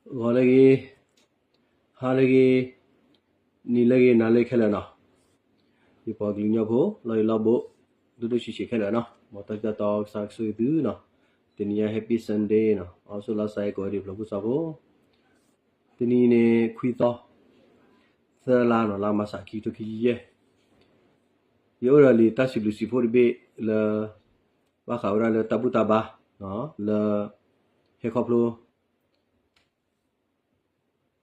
ဂီၤလၢအဂ့ၤ, ဟါလၢအဂ့ၤ, နံၤလၢအဂ့ၤ နၤလၢအဂ့ၤခဲလၢာ်နီၤ. ယပှၤကလုာ်ကညီဖိ လီၢ်ယံၤလီၢ်ဘူး ဒိၣ်ဒိၣ်ဆံးဆံးခဲလၢာ်နီၤ, မ်တၢ်တၢ်တီကစၢ်ကဆိၣ်ဂ့ၤသုနီၤ. တနံၤညါ Happy Sunday နီၤ, အိၣ်ဆူၣ်လါစဲကိးဂၤဒဲး ပျီပူၤစီၤဖိ တနံၤန့ၣ် ခွံသီ သၢလါနီၤ, လါမၤစး ခံကထိခံဆံယဲၢ်. ယအိၣ်ဒီးလံာ်တၢ်စံးဘျုးစံးဖှိၣ်တဘ့ၣ်လၢ ဘၣ်ဃးဝဲဒၣ်လၢတၢ်ဘူၣ်တၢ်ဘါ လၢ ဟဲခီဖျိ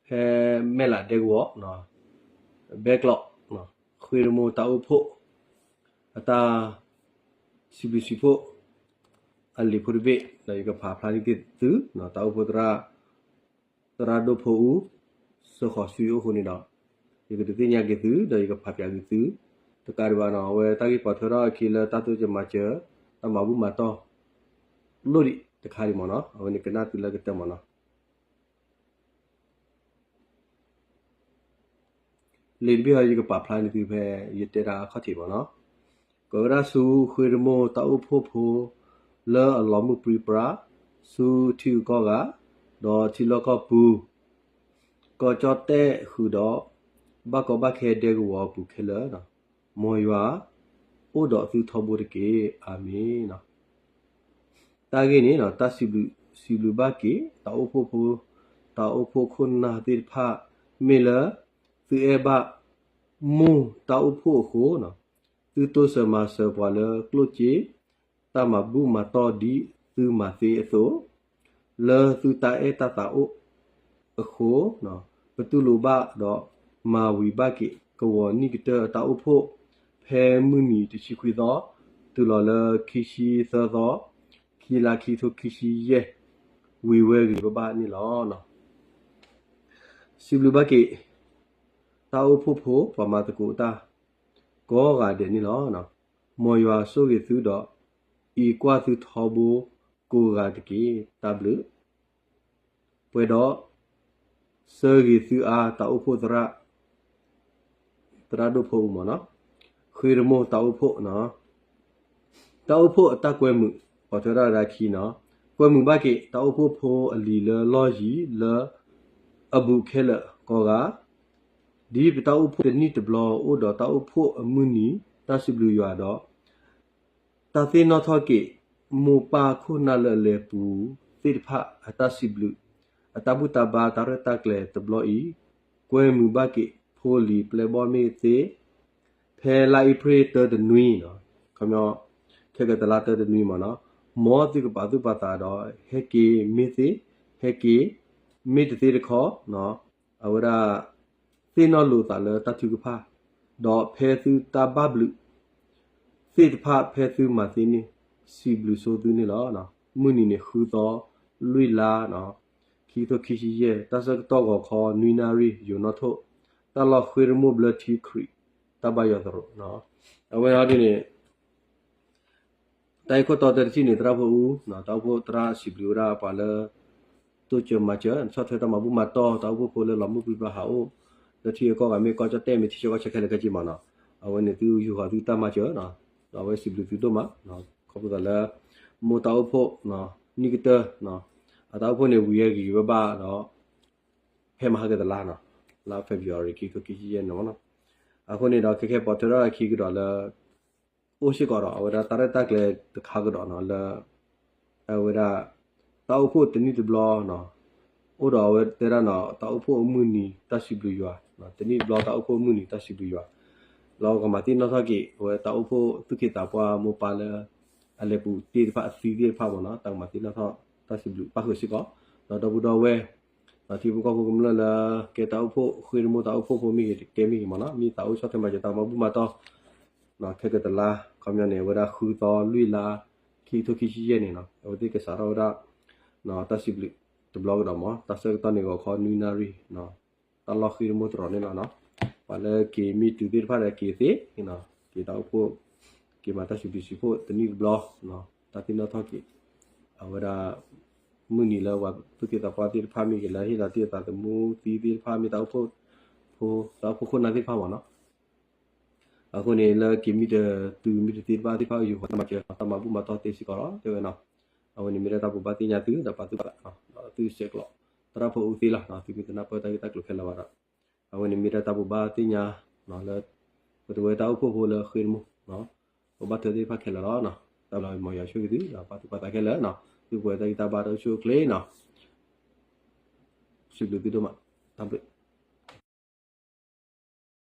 ဖဲမဲၢ်လးဒဲကဝီၤ ဘဲကျိး ဃ့ရမိၢ်တၢ်အိၣ်ဖှိၣ် အတၢ် စံးဘျုးစံးဖှိၣ် အလံာ်ဖိတဘ့ၣ် ဒီးယကဖးဖျါန့ၢ်က့ၤသု တၢ်အိၣ်ဖှိၣ်သရၣ် သရၣ်ဒိၣ်ဖိအူ စၢဃီၤဆူယအိၣ်အဃိန့ၣ်ဒီး ယကဒုးသ့ၣ်ညါက့ၤသု ဒီးယကဖးပၠးက့ၤသု တကးဒံးဘၣ်နီၤ, အဝဲတၢ်ဂ့ၢ်ပိာ်ထွဲထီၣ်အခံလၢတၢ်တိစၢၤမၤစၢၤ တၢ်မၤဘူၣ်မၤတီၢ် လိၣ်ဒံးတခါဒံးမ့ၢ်နီၤ, အဝဲန့ၣ်ကနၣ်သုလၢကတၢၢ်မ့ၢ်နီၤ. လံာ်တဘ့ၣ်ဟီ ယကပာ်ဖျါန့ၢ်သုဖဲ ယတဲတၢ်အခီၣ်ထံးမ့ၢ်နီၤ, ကဝဲဒၣ်ဆူဃ့ရမိၢ်တၢ်အိၣ်ဖှိၣ်ဖိ လၢအလီၤမုၢ်ပြံပြါ ဆူထံဂုၤကီၢ်ဂၤ ဒီးထံလီၢ်ကီၢ်ပူၤ ကီၢ်ကၠီၣ်တဲၣ်ဃုာ်ဒီး ဘၣ်ကီဘၣ်ခဲဒဲကဝီၤအပူၤခဲလၢာ်, မ်ယွၤ အိၣ်ဒီးသုထီဘိတက့ၢ်. အၤမ့ၣ်. တၢ်ဂ့ၢ်န့ၣ် တၢ်စံးဘျုး စံးဘျုးဘၣ်က့ၤ တၢ်အိၣ်ဖှိၣ်ဖိ တၢ်အိၣ်ဖှိၣ်ခိၣ်နၢ်သ့ၣ်တဖၣ် မ့ၢ်လၢ သုအဲၣ်ဘၣ် မိၢ်တၢ်အိၣ်ဖှိၣ်အဃိ သုတိစၢၤမၤစၢၤပှၤလၢကျိၣ်စ့ တၢ်မၤဘူၣ်မၤတီၢ်ဒ်သုမၤသ့အသိး လၢသုတၢ်အဲၣ်တၢ်သးအိၣ်အဃိ ပတူၢ်လိာ်ဘၣ်ဒီးမၤဝံၤဘၣ်က့ၤ ကဝီၤနံၣ်ကတၢၢ်အတၢ်အိၣ်ဖှိၣ် ဖဲမုၢ်နံၤတဆံခွံသီ တုၤလီၤလၢခံဆံသၢသီ ခံလါခံကထိခံဆံယဲၢ် ဝံၤဝဲဂ့ၤဂ့ၤဘၣ်ဘၣ်န့ၣ်လီၤ. စံးဘျုးဘၣ်က့ၤ တၢ်အိၣ်ဖှိၣ်ဖိ ပှၤမၤသကိးတၢ် ကိးဂၤဒဲးန့ၣ်လီၤ. မ်ယွၤဆိၣ်ဂ့ၤသုဒီး အံးကွၢ်သုထီဘိ ကိးဂၤတက့ၢ်. တၢ်ဘျုး ပှဲၤဒီး ဆၢဂ့ၤသုအါ တၢ်အိၣ်ဖှိၣ်သရၣ် သရၣ်ဒိၣ်ဖိအူမ့ၢ်နီၤ, ဃ့ရမိၢ်တၢ်အိၣ်ဖှိၣ်နီၤ, တၢ်အိၣ်ဖှိၣ်အတၢ်ကွဲမုာ် ပိာ်ထွဲထီၣ်ဝဲဒၣ်ခံနီၤ, ကွဲမုာ်ဘၣ်က့ၤ တၢ်အိၣ်ဖှိၣ်ဖိအလံၤလၢလီၢ်ယံၤလၢ အဘူးခဲလၢာ်ကိးဂၤ, ဒ်ပတၢ်အိၣ်ဖှိၣ်တနံၣ်တဘျီအိၣ်ဒီးတၢ်အိၣ်ဖှိၣ်အမုၢ်နံၤ တၢ်စံးဘျုးယွၤဒီး တၢ်သ့ၣ်နီၣ်ထီၣ်က့ၤ မိၢ်ပၢ်ခိၣ်နၢ်လၢအလဲၤပူၤသ့ၣ်တဖၣ်အတၢ်စံးဘျုး, အတၢ်ဘူၣ်တၢ်ဘါတၢ်ရဲၣ်တၢ်ကျဲၤတဘျီအံၤ, ကွဲမုာ်ဘၣ်က့ၤ ဖိလံၤပျဲၢ်ဘီၣ်မ့ၢ်သ့, ဖဲလါအ့ဖြ့ၣ်တၢတနွံနီၤ, ခီပညီ ခဲကတလါတၢတနွံမ့ၢ်နီၤ, မ်သုကပာ်သူၣ်ပာ်သးဒီး ဟဲက့ၤမ့ၢ်သ့, ဟဲက့ၤ မ့ၢ်တသ့တခီ အဝဲဒၣ် သ့ၣ်နီၣ်လိာ်သးလၢတၢ်ထုကဖၣ်, ဒီးဖဲသုတၢ်ဘၣ်ဘျုးသ့ၣ်တဖၣ်ဖဲသုမၤသ့န့ၣ် စံးဘျုးဆိသုန့ၣ်လီၤ. မုၢ်နံၤန့ၣ် ဃုသီ လွံၢ်လါ ခံကထိခံဆံယဲၢ် တၢ်ဆၢကတီၢ်ဂီၤခီ နွံနၣ်ရံၣ် ယိၤနီၣ်ထိၣ် တၢ်လီၢ်ဃ့ရမိၢ်ဘျၢထံခရံာ် တၢ်ဘါယွၤသရိာ်, အဝဲဟီဒ်န့ၣ် တၢ်ဂ့ၢ်ခိၣ်တီတၢတထံၣ်န့ၣ် သရၣ်ဖိအူ, တၢ်အိၣ်ဖှိၣ်သရၣ်စံးဘျုးဝဲဒၣ်ပှၤလၢ တိစၢၤမၤစၢၤ ဆီၣ်ထွဲတၢ်မၤဘူၣ်မၤတီၢ် တၢ်အိၣ်ဖှိၣ်ဖိလၢလီၤမုၢ်ပြံပြါဟးအိၣ် လၢထံဂုၤကီၢ်ဂၤမ့ၢ်ကီၢ်ကၠီၣ်တဲၣ်မ့ၢ်ထံဆၢကီၢ်ဆၢခဲလၢာ်ခဲဆ့မ့ၢ်နီၤ, အဝဲန့ၣ်သုယူာ်ဃီၤသုတၢ်မၤစၢၤ, ဒီးအဝဲစံးဘျုးသုဒိၣ်မး, ခီဖျိသးလၢ မိၢ်တၢ်အိၣ်ဖှိၣ် နံၣ်ကတၢၢ် အတၢ်အိၣ်ဖှိၣ်န့ၣ် ဝံၤအဂ့ၤဂ့ၤဘၣ်ဘၣ်ဒီး ဖဲမဟါကတလါနီၤ, လါ February ခံကထိခံဆံယဲၢ်န့ၣ်မ့ၢ်နီၤ, အဃိန့ၣ်ဒီး ခဲခဲပိာ်ထွဲထီၣ်အခံကဒီးလၢ အိၣ်စ့ၢ်ကီးဒီး အဝဲဒၣ်တၢ်ရဲၣ်တၢ်ကျဲၤတခါကဒီးနီၤ လၢ အဝဲဒၣ် တၢ်အိၣ်ဖှိၣ်တနံၣ်တဘျီနီၤ, အိၣ်ဒီးအဝဲတဲဒၣ်နီၤ တၢ်အိၣ်ဖှိၣ်အမုၢ်နံၤတၢ်စံးဘျုးယွၤ, တနံၣ်တဘျီတၢ်အိၣ်ဖှိၣ်အမုၢ်နံၤတၢ်စံးဘျုးယွၤ, လီၤကမၤသ့ၣ်နီၣ်ထီၣ်က့ၤ အဝဲတၢ်အိၣ်ဖှိၣ်သူၣ်က့သးပှၢ်မိၢ်ပၢ်လၢ အလဲၤပူၤတ့ၢ်တဖၣ်အသံသ့ၣ်တဖၣ်မ့ၢ်နီၤ တၢ်ကမၤသ့ၣ်နီၣ်ထီၣ်တၢ်စံးဘျုးပၣ်ဃုာ်စ့ၢ်ကီး, ဒီးဒီပုၢ်ဒီဝဲၢ် ဒီးထံဖိကီၢ်ဖိကမျၢၢ်လၢ ကဲတၢ်အိၣ်ဖှိၣ် ဃ့ရမိၢ်တၢ်အိၣ်ဖှိၣ်ဖိမ့ၢ်ဂ့ၤ တကဲမ့ၢ်ဂ့ၤမ့ၢ်နီၤ မ့ၢ်သးအိၣ်ဆီၣ်ထွဲမၤစၢၤတၢ်မၤဘူၣ်မၤတီၢ် ခဲကတလါ ခီပညီန့ၣ် အဝဲဒၣ်ဃုသီလွံၢ်လါ ခံကထိခံဆံယဲၢ်န့ၣ်နီၤ အဝဲသ့ၣ်ကစးထီၣ်ဝဲဒၣ် တၢ်စံးဘျုးတဘျီကဒီးမ့ၢ် တၢ်ဆၢကတီၢ်န့ၣ်ဂီၤခီနွံနၣ်ရံၣ် တၢ်လီၢ်ဃ့ရမိၢ်သရိာ်န့ၣ်လီၤနီၤ, ပှၤလၢက့ၤမ့ၢ်တုၤသ့ၣ်တဖၣ်ဒီးက့ၤသ့, က့ၤတၢ်အိၣ်ဖှိၣ် က့ၤမၤတၢ်စံးဘျုးစံးဖှိၣ်တနံၣ်တဘျီ, တၢ်သ့ၣ်နီၣ်ထီၣ်က့ၤ အဝဲဒၣ် မုၢ်နံၤလၢပှၤသူၣ်က့သးပှၢ်သ့ၣ်တဖၣ်မ့ၢ်ဂ့ၤ လၢဟ့ၣ်လီၤတ့ၢ်အသးသမူသံသ့ၣ်တဖၣ်မ့ၢ်တၢ်အိၣ်ဖှိၣ်ဖိ တၢ်အိၣ်ဖှိၣ်ခိၣ်နၢ်သ့ၣ်တဖၣ်မ့ၢ်နီၤ, အဃိန့ၣ် လၢက့ၤမ့ၢ်တတုၤမ့ၢ်တသ့တဖၣ်သ့ၣ်တဖၣ် ယူာ်ဃီၤတၢ်မၤစၢၤ တၢ်မၤဘူၣ်မၤတီၢ်သ့စ့ၢ်ကီးလီၤ တဲဝဲနီၤ, အဝဲန့ၣ်မ့ၢ်ဒၣ်တၢ်ဘိးဘၣ်သ့ၣ်ညါသု ဒီးပာ်သူၣ်ပာ်သး ဒီးသုစဲးကျိး တၢ် တၢ်ဖိအူသ့လီၤ. သုမ့ၢ်တနၢ်ပၢၢ်တၢ်ဂ့ၢ်တၢ်ကျိၤခဲလၢာ်ဘၣ်ဒီး အဝဲန့ၣ်မ့ၢ်ဒၣ်တၢ်ဘိးဘၣ်သ့ၣ်ညါလၢ ပတဝဲတၢ်အိၣ်ဖှိၣ်ဖိလၢဃ့တမူ ဘိးဘၣ်ထွဲသ့ၣ်တဖၣ်ခဲလၢာ်လီၤ. တၢ်ဘျုး မ်ယွၤဆိၣ်ဂ့ၤသုဒီးပှၤသူၣ်ပှၤသးခဲလၢာ်, သုပှဲၤတၢ်ဂံၢ်တၢ်ဘါတၢ်အိၣ်ဆူၣ်အိၣ်ချ့န့ၣ်, စံးဘျုးသုဒိၣ်မး, တၢ်ဘျုး.